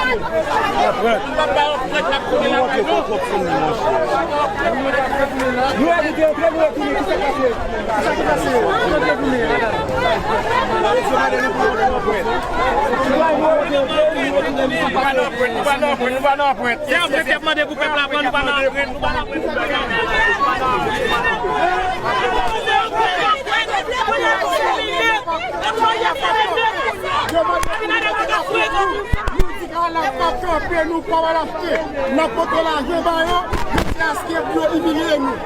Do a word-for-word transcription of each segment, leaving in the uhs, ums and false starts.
Nou antre, nou retounen, kisa k pase? Kisa k pase? Nou pa nan anprent, nou pa nan anprent, nou pa nan anprent. Se anprent y ap mande pou pèp la pran, nou pa nan anprent, nou pa nan anprent. Nou di ka la p ap kanpe, nou p ap al achte. N ap pote lajan ba yo, jiskaske pou yo imilye nou.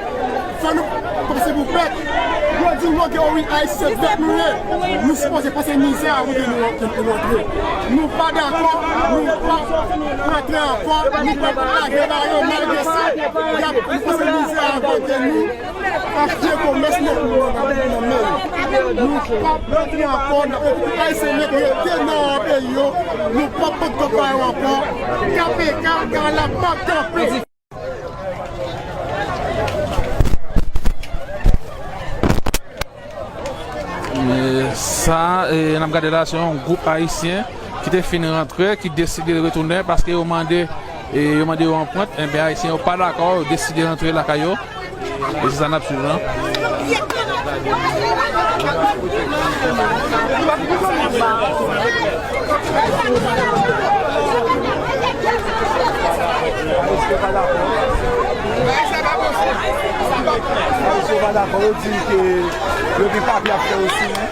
Fò nou panse pou pèp. Yo di nou ke wi, Ayisyen se bèt nou ye. Nou sipoze pase mizè avan ke nou, ke nou antre. Nou pa dakò, nou p ap antre ankò, nou p ap lage ba yo malgre sa. Y ap pase mizè avan ke nou ap fè komès nan, nan, nan, nan men yo. Nou p ap antre ankò, n ap Ayisyen mèt rete nan peyi yo. Nou p ap pot kòb ba yo ankò. K P K, ka la p ap kanpe. E, sa, e, n ap gade la, se yon gwoup ayisyen ki te fin rantre, ki deside retounen paske yo mande, e, yo mande yo anprent. Enben, ayisyen yo pa dakò, yo deside rantre lakay yo. E se sa n ap swiv la. Mesye pa dakò, yo di ke yo gen papye ap fè osi, men.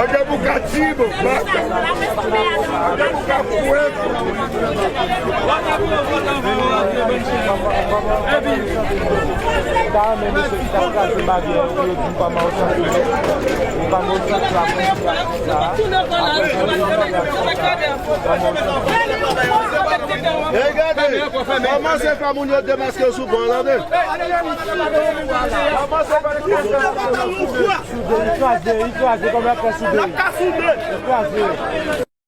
Ande pou ka di, bon, baka. Ande pou ka fwe. Sa menm se sa, sa se bagay yo di pa mal santi. Ou pa mal santi la, sa. Ey, gade, kòman se fè moun yo demaske yo sou pon, gade. Kòman se fè moun yo demaske yo sou pon. Soude, li kraze, li kraze, kòman y ap fè soude? Li kraze.